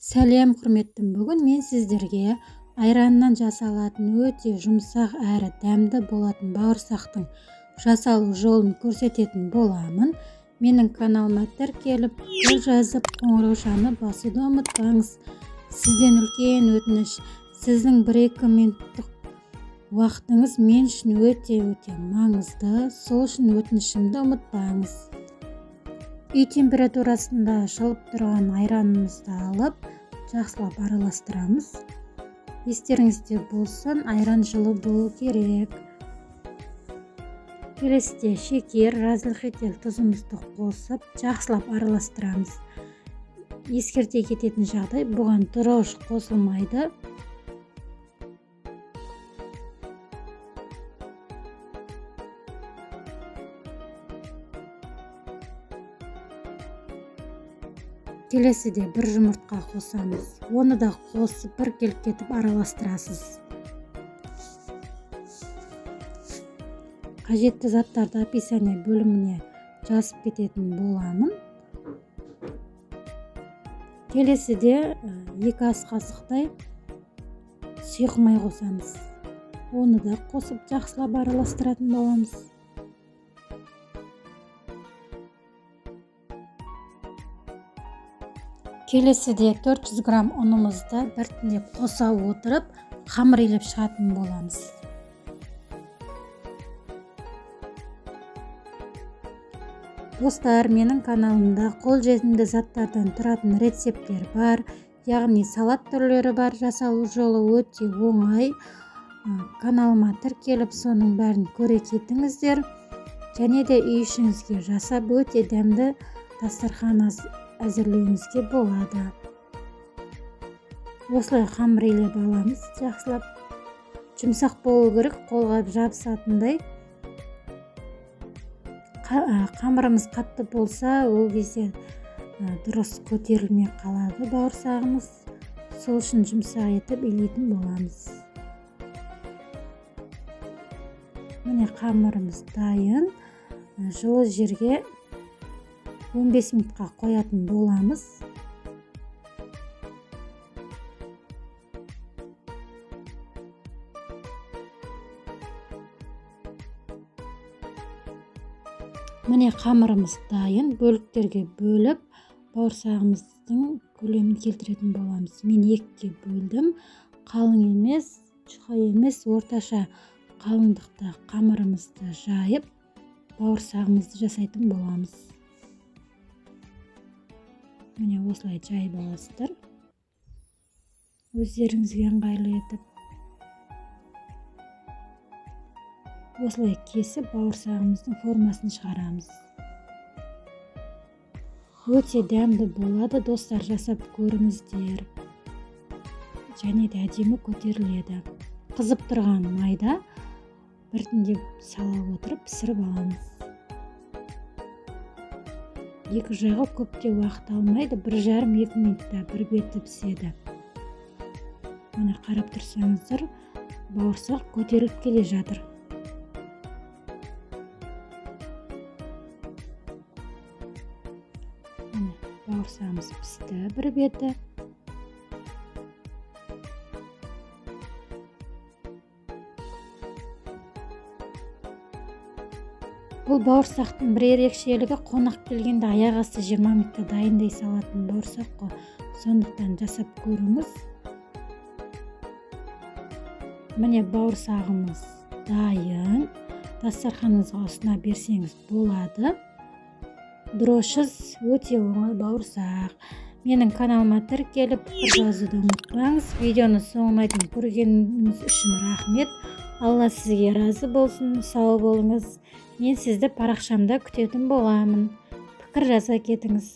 Сәлем, құрметтім! Бүгін мен сіздерге айраннан жасалатын өте жұмсақ әрі дәмді болатын бауырсақтың жасалу жолын көрсететін боламын. Менің каналыма тіркеліп, пікір жазып, қоңыраушаны басуды ұмытпаңыз. Сізден үлкен өтініш, сіздің 1-2 минуттық уақытыңыз мен үшін өте-өте маңызды, сол үшін өтінішімді ұмытпаңыз. Үй температурасында жылып тұрған айранымызды алып, жақсылап араластырамыз. Естеріңізде болсын, айран жылы болу керек. Келесіде шекер, разрыхлитель, тұзымызды қосып, жақсылап араластырамыз. Ескерте кететін жағдай, бұған дрожж қосылмайды. Келесіде бір жұмыртқа қосамыз. Оны да қосып бір келіп араластырасыз. Қажетті заттарды описание бөліміне жазып кететін боламын. Келесіде 2 ас қасықтай сұйық май қосамыз. Оны да қосып жақсылап араластыратын боламыз. Келесіде 400 грамм ұнымызды біртіндеп қоса отырып, қамыр илеп шығатын боламыз. Достар, менің каналымда қолжетімді заттардан тұратын рецепттер бар, яғни салат түрлері бар, жасалу жолы өте оңай. Каналыма тіркеліп, соның бәрін көре кетіңіздер. Және де үй ішіңізге жасап, өте дәмді дастархан әзірлеуіңізге болады. Осылай қамыр илеп аламыз, жақсылап. Жұмсақ болу керек, қолға жабысатындай. Қамырымыз қатты болса, ол кезде дұрыс көтерілмей қалады бауырсағымыз. Сол үшін жұмсақ етіп илейтін боламыз. Міне, қамырымыз дайын. Жылы жерге 15 минутқа қоятын боламыз. Міне, қамырымыз дайын. Бөліктерге бөліп, бауырсағымыздың көлемін келтіретін боламыз. Мен 2-ге бөлдім. Қалың емес, жұқа емес, орташа қалыңдықта қамырымызды жайып, бауырсағымызды жасайтын боламыз. Міне, осылай жайып аласыздар. Өздеріңізге ыңғайлы етіп. Осылай кесіп, бауырсағымыздың формасын шығарамыз. Өте дәмді болады, достар, жасап көріңіздер. Және де әдемі көтеріледі. Қызып тұрған майда біртіндеп сала отырып пісіріп аламыз. Екі жағы көп те уақыт алмайды, 1,5-2 минутта бір беті піседі. Міне, қарап тұрсаңыздар, бауырсақ көтеріліп келе жатыр. Міне, бауырсағымыз пісті бір беті. Бұл бауырсақтың бір ерекшелігі, қонақ келгенде аяқ асты 20 минутта дайындай салатын бауырсақ қой. Сондықтан жасап көріңіз. Міне, бауырсағымыз дайын. Дастарханыңызға ұсына берсеңіз болады. Дрожжсыз өте оңай бауырсақ. Менің каналыма тіркеліп, пікір жазуды ұмытпаңыз. Видеоны соңына дейін көргеніңіз үшін рахмет. Алла сізге разы болсын, сау болыңыз. Мен сізді парақшамда күтетін боламын. Пікір жаза кетіңіз.